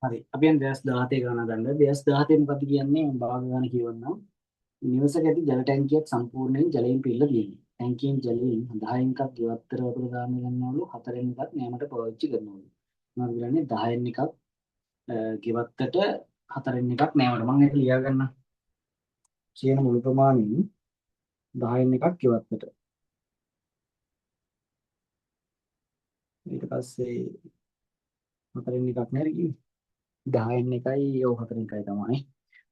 හරි. අපි යන 2017 ගණන ගන්න. 2017 මොකද්ද කියන්නේ? මම භාග ගණන කියවන්නම්. නිවසක ඇති ජල ටැංකියක් සම්පූර්ණයෙන් ජලයෙන් පිරලා තියෙනවා. ටැංකියෙන් ජලයෙන් 10න් එකක් ගෙවත්තර වතුර දාන්න ගන්නවලු, 4න් එකක් නෑමට පාවිච්චි කරනවලු. මොනවද කරන්නේ? 10න් එකක් ගෙවත්තට, 4න් එකක් නෑමට. මම ඒක ලියා ගන්නම්. කියන මුළු ප්‍රමාණයෙන් 10න් එකක් ගෙවත්තට. ඊට පස්සේ 4න් එකක් නේද කිව්වේ? 10න් එකයි, ඔව් 4න් එකයි තමයි.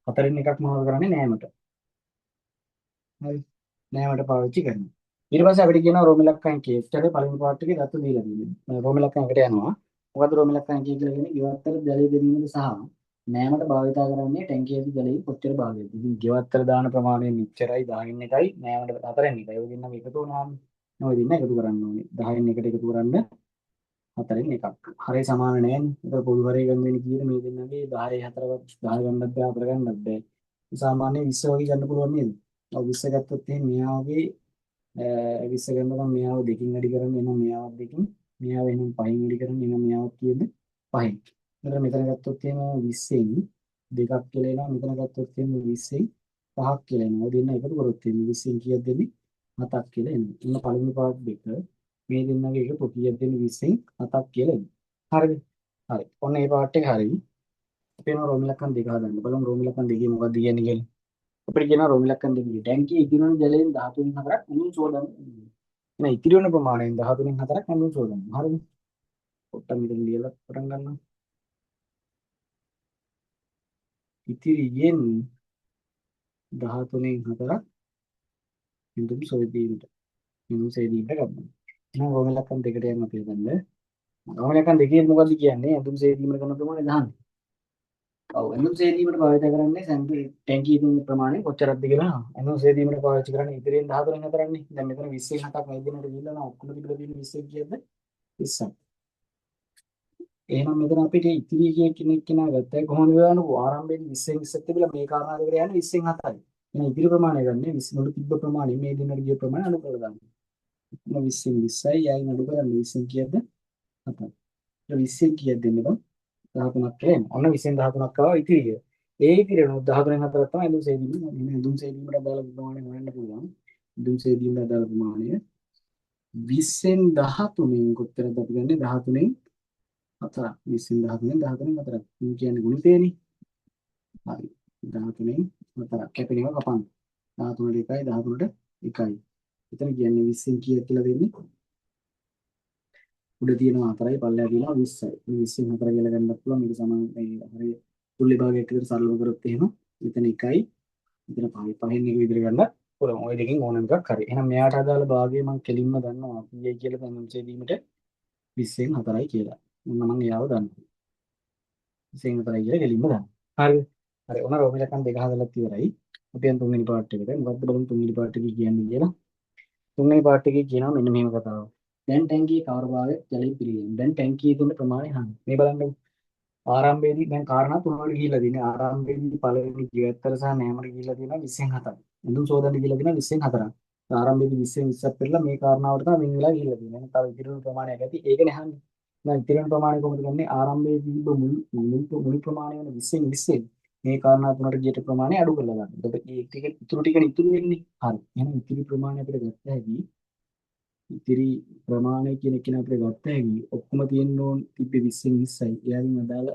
4න් එකක් මොනවද කරන්නේ? නෑමට. හරි. නෑමට පාවිච්චි කරනවා. ඊට පස්සේ අපිට කියනවා රෝම ඉලක්කම් කේස් එකේ පළවෙනි පාර්ට් එකේ දත්ත දීලා තියෙනවා. රෝම ඉලක්කම් එකට යනවා. මොකද්ද රෝම ඉලක්කම් එකේ කියලා කියන්නේ? ගෙවත්තට ජලය දැමීමද සහ නෑමට භාවිතා කරන්නේ ටැංකියේදී ජලයෙන් කොච්චර භාගයක්ද? ඉතින් ගෙවත්තට දාන ප්‍රමාණය මෙච්චරයි, 10න් එකයි, නෑමට 4න් එකයි. ඔය දෙන්නම එකතු වුණාම ඔය දෙන්න එකතු කරන්න ඕනේ. 10න් එකට එකතු කරන්න 4න් එකක්. හරේ සමාන නෑනේ. ඒක පොදු හරේ ගන්න වෙන්නේ කීයද මේ දෙන්නගේ? 10 4වත් 10 ගන්නත් බෑ, 4 ගන්නත් බෑ. සාමාන්‍ය 20 වගේ ගන්න පුළුවන් නේද? ඔව් 20 ගත්තොත් එහෙනම් මෙයාගේ 20 ගන්න නම් මෙයාව දෙකින් වැඩි කරන්න, එහෙනම් මෙයාව දෙකින්, මෙයාව එහෙනම් පහෙන් වැඩි කරන්න, එහෙනම් මෙයාව කීයද? පහෙන්. මෙතන මෙතන ගත්තොත් එහෙම 20න් දෙකක් කියලා එනවා. මෙතන ගත්තොත් එහෙම 20න් පහක් කියලා එනවා. ඔය දෙන්න එකතු කරොත් එහෙම 20න් කීයක් දෙන්නේ? 7ක් කියලා එනවා. ඉන්න පළවෙනි පාර්ට් දෙක මේ දෙන්නගේ එකතු කීයක් දෙන්නේ? 20න් 7ක් කියලා එනවා. හරිද? හරි. ඔන්න මේ පාර්ට් එක හරි. අපි යනවා රෝම ඉලක්කම් දෙක හදන්න. බලමු රෝම ඉලක්කම් දෙකේ මොකක්ද කියන්නේ කියලා. අපිට කියනවා රෝම ඉලක්කම් දෙකේ ටැංකියේ ඉතිරි වන ජලයෙන් 13න් 4ක් ඇඳුම් සෝදන්න. එහෙනම් ඉතිරි වන ප්‍රමාණයෙන් 13න් 4ක් ඇඳුම් සෝදන්න. හරිද? පොඩ්ඩක් මෙතන ලියලා පටන් ගන්නවා. ඉතිරියෙන් 13න් 4ක් ඇඳුම් සෝදීමට. ඇඳුම් සේදීමට ගන්නවා. එහෙනම් රෝම ඉලක්කම් දෙකට යන්න අපි හදන්න. රෝම ඉලක්කම් දෙකේ මොකද්ද කියන්නේ? ඇඳුම් සේදීමට කරන ප්‍රමාණය 10. ඔව්, ඇඳුම් සේදීමට භාවිත කරන්නේ සැම්පල් ටැංකියේ තියෙන ප්‍රමාණය කොච්චරක්ද කියලා අහනවා. ඇඳුම් සේදීමට පාවිච්චි කරන්නේ ඉතිරියෙන් 13න් 4න්නේ. දැන් මෙතන 20න් 7ක් මේ දෙන්නට ගිහිල්ලා නම් ඔක්කොම තිබිලා තියෙන 20 කීයද? 20ක්. එහෙනම් මෙතන අපිට ඉතිරි කිය කෙනෙක් කෙනා ගත්තා කොහොමද බලන්නකෝ. ආරම්භයේදී 20න් 20ක් තිබිලා මේ කාරණා දෙකට යන්නේ 20න් 7යි. එහෙනම් ඉතිරි ප්‍රමාණය ගන්න 20 මුළු තිබ්බ ප්‍රමාණය මේ දෙන්නට ගිය ප්‍රමාණය අඩු කරලා දාන්න. ඔක්කොම 20න් 20යි යයින් අඩු කරන්නේ 20න් කීයද? 7යි. 20න් කීයද දෙන්නේ බං? 13ක් කියලා එනවා. ඔන්න 20න් 13ක් ආවා ඉතිරිය. ඒ ඉතිරිය නෝ 13න් 4ක් තමයි ඇඳුම් සේදීම. මෙන්න ඇඳුම් සේදීමට අදාළ ප්‍රමාණය හොයන්න පුළුවන්. ඇඳුම් සේදීමට අදාළ ප්‍රමාණය 20න් 13න් කොච්චරද අපි ගන්නේ? 13න් 4ක්. 20න් 13න් 13න් 4ක්. මේ කියන්නේ ගුණිතේනේ. හරි. 13න් 4ක් කැපෙන එක කපන්න. 13ට 1යි 13ට 1යි. එතන කියන්නේ 20න් කීයක් කියලා දෙන්නේ? උඩ තියෙනවා 4යි පල්ලෙහා තියෙනවා 20යි. මේ 20න් 4 කියලා ගන්නත් පුළුවන්. මේක සමාන මේ හරිය තුල්ලි භාගයක් විතර සරලව කරොත් එහෙම මෙතන 1යි මෙතන 5යි. පහෙන් එක විතර ගන්නත් පුළුවන්. ඔය දෙකෙන් ඕනම එකක් හරි. එහෙනම් මෙයාට අදාළ භාගය මම කෙලින්ම දන්නවා කීයයි කියලා දැන් සේදීමට 20න් 4යි කියලා. ඔන්න මම එයාව දන්නවා. 20න් 4යි කියලා කෙලින්ම දන්නවා. හරිද? හරි. ඔන්න රෝම ඉලක්කම් දෙක හදලත් ඉවරයි. අපි යන් තුන්වෙනි පාර්ට් එකට. මොකද්ද බලමු තුන්වෙනි පාර්ට් එකේ කියන්නේ කියලා. තුන්වෙනි පාර්ට් එකේ කියනවා මෙන්න මෙහෙම කතාවක්. දැන් ටැංකියේ කවර භාගයක් ජලයෙන් පිරී. දැන් ටැංකියේ තියෙන ප්‍රමාණය අහන්න. මේ බලන්නකෝ. ආරම්භයේදී දැන් කාරණා තුනකට ගිහිල්ලා තියෙන්නේ. ආරම්භයේදී පළවෙනි ජීවත්තර සහ නෑමට ගිහිල්ලා තියෙනවා 20න් 7ක්. ඇඳුම් සෝදන්න ගිහිල්ලා තියෙනවා 20න් 4ක්. ආරම්භයේදී 20න් 20ක් පෙරලා මේ කාරණාවට තමයි වෙන් වෙලා ගිහිල්ලා තියෙන්නේ. එහෙනම් තව ඉතිරි වන ප්‍රමාණයක් ඇති. ඒකනේ අහන්නේ. දැන් ඉතිරි වන ප්‍රමාණය කොහොමද ගන්නෙ? ආරම්භයේදී තිබ්බ මුල් මුල් මුල් ප්‍රමාණය වෙන 20න් 20න් මේ කාරණා තුනට ගියට ප්‍රමාණය අඩු කරලා ගන්න. එතකොට ඒ ටික ඉතුරු ටිකනේ ඉතුරු වෙන්නේ. හරි. එහෙනම් ඉතිරි ප්‍රමාණය අපිට ගත්ත හැකි. ඉතිරි ප්‍රමාණය කියන එක අපිට ගත්ත හැකි. ඔක්කොම තියෙන්න ඕන තිබ්බේ 20න් 20යි. එයාගෙන් අදාළ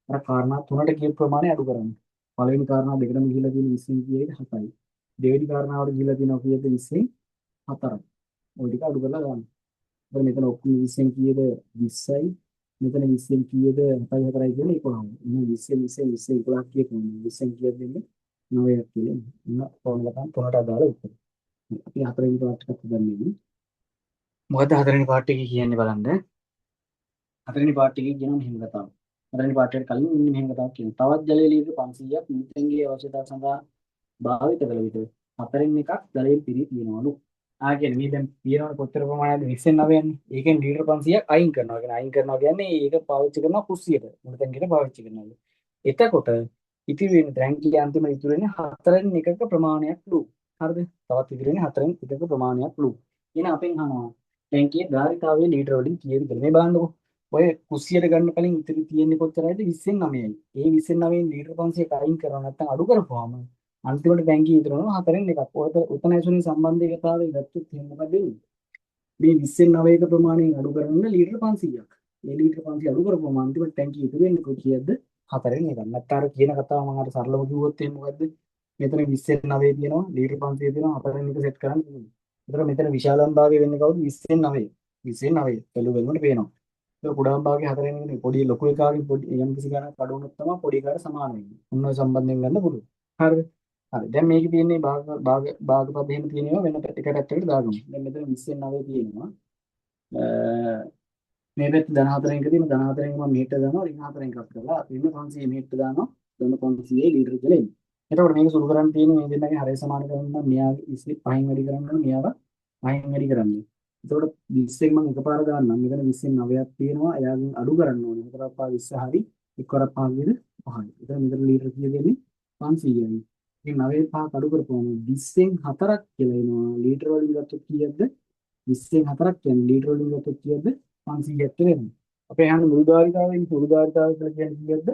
අර කාරණා තුනට ගිය ප්‍රමාණය අඩු කරන්න. පළවෙනි කාරණා දෙකටම ගිහිලා තියෙන 20න් කීයද? 7යි. දෙවෙනි කාරණාවට ගිහිලා තියෙනවා කීයද? 20න් 4යි. ඔය ටික අඩු කරලා දාන්න. එතකොට මෙතන ඔක්කොම 20න් කීයද? 20යි. මෙතන 20න් කීයද? 7යි 4යි කියලා 11. එහෙනම් 20 20 20 11 කීයද? 20න් කීයද දෙන්නේ? 9ක් කියලා. එන්න ඕන ලකන් තුනට අදාළ උත්තර. අපි හතරවෙනි පාර්ට් එකත් හදන්නේ. මොකද්ද හතරවෙනි පාර්ට් එකේ කියන්නේ බලන්න. හතරවෙනි පාර්ට් එකේ කියනවා මෙහෙම කතාවක්. හතරවෙනි පාර්ට් එකට කලින් මෙන්න මෙහෙම කතාවක් කියනවා. තවත් ජලය ලීටර 500ක් මුල්ටැංකියේ අවශ්‍යතාව සඳහා භාවිත කළ විට හතරෙන් එකක් ජලයෙන් පිරී තියෙනවලු. ආ කියන්නේ මේ දැන් තියෙනවනේ කොච්චර ප්‍රමාණයක්ද 20න් 9 යන්නේ. ඒකෙන් ලීටර 500ක් අයින් කරනවා. ඒ කියන්නේ අයින් කරනවා කියන්නේ ඒක පාවිච්චි කරනවා කුස්සියට. මුල්ටැංකියට පාවිච්චි කරනවලු. එතකොට ඉතිරි වෙන ටැංකියේ අන්තිම ඉතුරු වෙන්නේ හතරෙන් එකක ප්‍රමාණයක් ලු. හරිද? තවත් ඉතිරි වෙන්නේ හතරෙන් එකක ප්‍රමාණයක් ලු. එහෙනම් අපෙන් අහනවා ටැංකියේ ධාරිතාවයේ ලීටර වලින් කීයද කියලා. මේ බලන්නකෝ. ඔය කුස්සියට ගන්න කලින් ඉතිරි තියෙන්නේ කොච්චරයිද? 20න් 9යි. ඒ 20න් 9න් ලීටර් 500ක් අයින් කරනවා නැත්නම් අඩු කරපුවාම අන්තිමට ටැංකිය ඉතුරු වෙනවා හතරෙන් එකක්. ඔය උතන ඇසුරින් සම්බන්ධයකතාවය ගත්තොත් එහෙනම් මොකද වෙන්නේ? මේ 20න් 9ක ප්‍රමාණයෙන් අඩු කරන්න ලීටර් 500ක්. ඒ ලීටර් 500 අඩු කරපුවම අන්තිමට ටැංකිය ඉතුරු වෙන්නේ කො කීයද? හතරෙන් එකක්. නැත්නම් අර කියන කතාව මම අර සරලව කිව්වොත් එහෙනම් මොකද්ද? මෙතන 20න් 9 තියෙනවා, ලීටර් 500 තියෙනවා, හතරෙන් එක සෙට් කරන්න පුළුවන්. ඒතර මෙතන විශාලම භාගය වෙන්නේ කවුද? 20න් 9. 20න් 9. බැලු බැලුමට පේනවා. ඒක කුඩාම භාගයේ හතරෙන් එකනේ. පොඩි ලොකු එකාගෙන් පොඩි යම් කිසි ගණනක් අඩු වුණොත් තමයි පොඩි එකාට සමාන වෙන්නේ. ඔන්න ඔය සම්බන්ධයෙන් ගන්න පුළුවන්. හරිද? හරි. දැන් මේකේ තියෙන්නේ භාග භාග භාග පද එහෙම තියෙන ඒවා වෙන එක පැත්තකට දාගමු. දැන් මෙතන 20න් 9 තියෙනවා. මේ පැත්ත ධන හතරෙන් එක තියෙන ධන හතරෙන් මම මෙහෙට දානවා, ඍණ හතරෙන් එකක් කරලා අපි මෙන්න 500 මෙහෙට දානවා, ධන 500 ලීටර් කියලා එන්නේ. එතකොට මේක සුළු කරන් තියෙන්නේ මේ දෙන්නගේ හරය සමාන කරන්න නම් මෙයා 25න් වැඩි කරන්න ඕන, මෙයාව 5න් වැඩි කරන්න. එතකොට 20න් මම එකපාර දාන්නම්. මෙතන 20න් 9ක් තියෙනවා. එයාගෙන් අඩු කරන්න ඕනේ. 4 5 20 හරි එක්වරක් 5 විතර 5යි. එතන මෙතන ලීටර් කීයද එන්නේ? 500යි. ඉතින් 9 5ක් අඩු කරපුවම 20න් 4ක් කියලා එනවා. ලීටර වලින් ගත්තොත් කීයද? 20න් 4ක් කියන්නේ ලීටර වලින් ගත්තොත් කීයද? 500ක් කියලා එනවා. අපේ අහන්නේ මුළු ධාරිතාවෙන් මුළු ධාරිතාව කියලා කියන්නේ කීයද?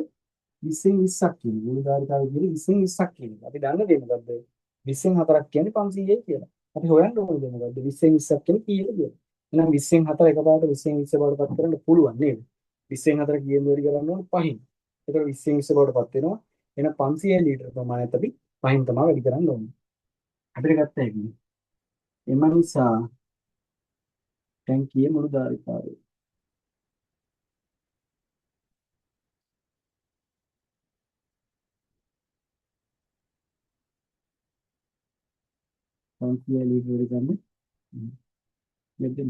20න් 20ක් කියන්නේ. මුළු ධාරිතාව කියන්නේ 20න් 20ක් කියන එක. අපි දන්න දේ මොකද්ද? 20න් 4ක් කියන්නේ 500යි කියලා. අපි හොයන්න ඕනේ දේ මොකද්ද? 20න් 20ක් කියන්නේ කීයද කියලා. එහෙනම් 20න් 4 එකපාරට 20න් 20 බවට පත් කරන්න පුළුවන් නේද? 20න් 4 කීයෙන් වැඩි කරන්න ඕනේ? පහින්. එතකොට 20න් 20 බවට පත් වෙනවා. එහෙනම් 500 ලීටර් ප්‍රමාණයත් අපි පහින් තමයි වැඩි කරන්න ඕනේ. අපිට ගත්ත හැකි. එම නිසා ටැංකියේ මුළු ධාරිතාවය 500 ලීටර් වැඩි කරන්න මෙතන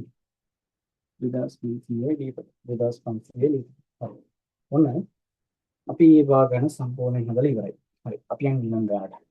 2500 ලීටර්, 2500 ලීටර්. හරි. ඔන්න අපි මේ භාග ගණන් සම්පූර්ණයෙන් හදලා ඉවරයි. හරි. අපි යන් ඊළඟ ගානට.